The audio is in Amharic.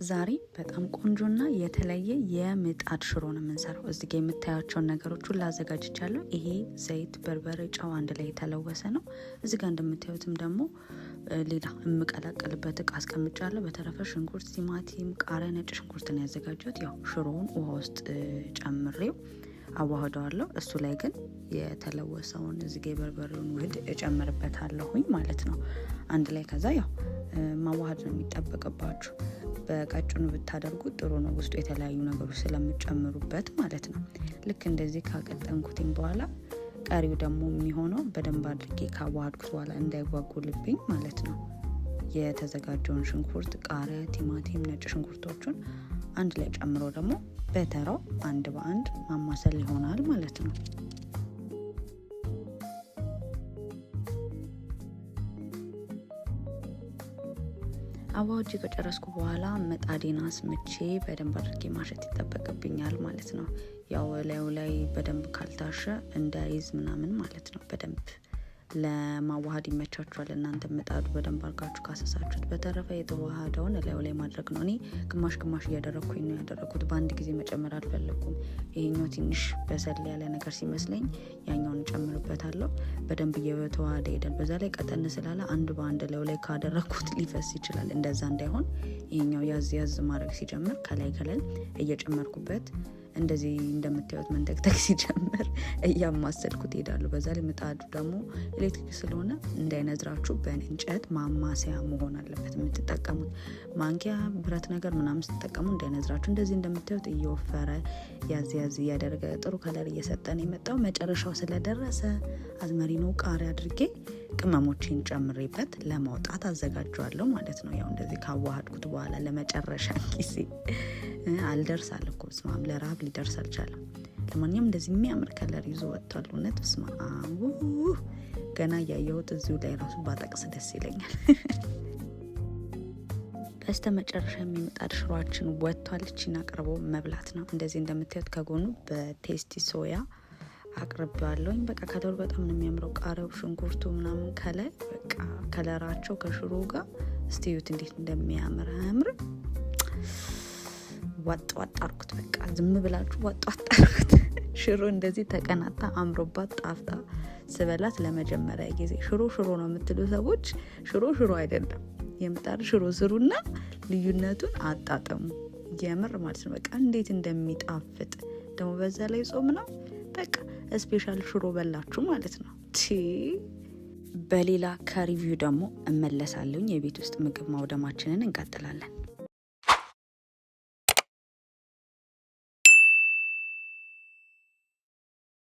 ዛሬ በጣም ቆንጆና የተለየ የምጣድ ሽሮ ነው የምንሰራው። እዚህ ጋ የምታያቸውን ነገሮች ሁሉ አዘጋጅቻለሁ። ይሄ ዘይት፣ በርበሬ፣ ጨው አንድ ላይ የተለወሰ ነው። እዚህ ጋ እንደምታዩትም ደግሞ ሌላ የምቀላቀልበት እቃ አስቀምጫለሁ። በተረፈ ሽንኩርት፣ ቲማቲም፣ ቃሪያ፣ ነጭ ሽንኩርት ነው ያዘጋጀሁት። ያው ሽሮውን ውሃ ውስጥ ጨምሬው አዋህደዋለሁ። እሱ ላይ ግን የተለወሰውን እዚህ ጋ የበርበሬውን ውህድ እጨምርበታለሁኝ ማለት ነው አንድ ላይ። ከዛ ያው ማዋሃድ ነው የሚጠበቅባችሁ። በቀጭኑ ብታደርጉት ጥሩ ነው፣ ውስጡ የተለያዩ ነገሮች ስለምጨምሩበት ማለት ነው። ልክ እንደዚህ ካቀጠንኩትኝ በኋላ ቀሪው ደግሞ የሚሆነው በደንብ አድርጌ ካዋሃድኩት በኋላ እንዳይጓጉልብኝ ማለት ነው የተዘጋጀውን ሽንኩርት፣ ቃሪያ፣ ቲማቲም፣ ነጭ ሽንኩርቶቹን አንድ ላይ ጨምሮ ደግሞ በተራው አንድ በአንድ ማማሰል ይሆናል ማለት ነው። አዋህጄ ከጨረስኩ በኋላ ምጣዴን አስምቼ በደንብ አድርጌ ማሸት ይጠበቅብኛል ማለት ነው። ያው ላዩ ላይ በደንብ ካልታሸ እንዳይዝ ምናምን ማለት ነው። በደንብ ለማዋሃድ ይመቻችኋል። እናንተ ምጣዱ በደንብ አድርጋችሁ ካሰሳችሁት። በተረፈ የተዋሃደውን እላዩ ላይ ማድረግ ነው። እኔ ግማሽ ግማሽ እያደረግኩኝ ነው ያደረግኩት። በአንድ ጊዜ መጨመር አልፈለኩም። ይሄኛው ትንሽ በሰል ያለ ነገር ሲመስለኝ ያኛውን እጨምርበታለሁ። በደንብ እየተዋሃደ ይሄዳል። በዛ ላይ ቀጠን ስላለ አንድ በአንድ እላዩ ላይ ካደረግኩት ሊፈስ ይችላል። እንደዛ እንዳይሆን ይሄኛው ያዝ ያዝ ማድረግ ሲጀምር ከላይ ከላይ እየጨመርኩበት እንደዚህ እንደምታዩት መንተክተክ ሲጀምር እያማሰልኩት እሄዳለሁ። በዛ ላይ ምጣዱ ደግሞ ኤሌክትሪክ ስለሆነ እንዳይነዝራችሁ በእንጨት ማማሰያ መሆን አለበት የምትጠቀሙት። ማንኪያ፣ ብረት ነገር ምናምን ስትጠቀሙ እንዳይነዝራችሁ። እንደዚህ እንደምታዩት እየወፈረ ያዝ ያዝ እያደረገ ጥሩ color እየሰጠን የመጣው መጨረሻው ስለደረሰ አዝመሪኖ ቃሪያ አድርጌ ቅመሞችን ጨምሬበት ለማውጣት አዘጋጀዋለሁ ማለት ነው። ያው እንደዚህ ካዋሃድኩት በኋላ ለመጨረሻ ጊዜ አልደርስ አለ እኮ በስመ አብ፣ ለረሀብ ሊደርስ አልቻለም። ለማንኛውም እንደዚህ የሚያምር color ይዞ ወጥቷል። እውነት በስመ አብ ገና እያየሁት እዚሁ ላይ ራሱ ባጠቅስ ደስ ይለኛል። በስተ መጨረሻ የሚምጣድ ሽሮአችን ወጥቷል። እቺን አቅርቦ መብላት ነው። እንደዚህ እንደምታዩት ከጎኑ በ tasty soya አቅርቤዋለሁኝ። በቃ color ኡ በጣም ነው የሚያምረው። ቃሪያው፣ ሽንኩርቱ ምናምን ከላይ በቃ color ኣቸው ከሽሮ ጋር እስቲ እዩት እንዴት እንደሚያምር አያምርም? ዋጥ ዋጥ አርኩት። በቃ ዝም ብላችሁ ዋጥ ዋጥ አርኩት። ሽሮ እንደዚህ ተቀናጣ አምሮባት ጣፍጣ ስበላት ለመጀመሪያ ጊዜ። ሽሮ ሽሮ ነው የምትሉ ሰዎች ሽሮ ሽሮ አይደለም፣ የምጣድ ሽሮ ስሩና ልዩነቱን አጣጥሙ። የምር ማለት ነው። በቃ እንዴት እንደሚጣፍጥ ደግሞ በዛ ላይ ጾም ነው። በቃ special ሽሮ በላችሁ ማለት ነው። በሌላ ከ review ደግሞ እመለሳለሁኝ። የቤት ውስጥ ምግብ ማውደማችንን እንቀጥላለን።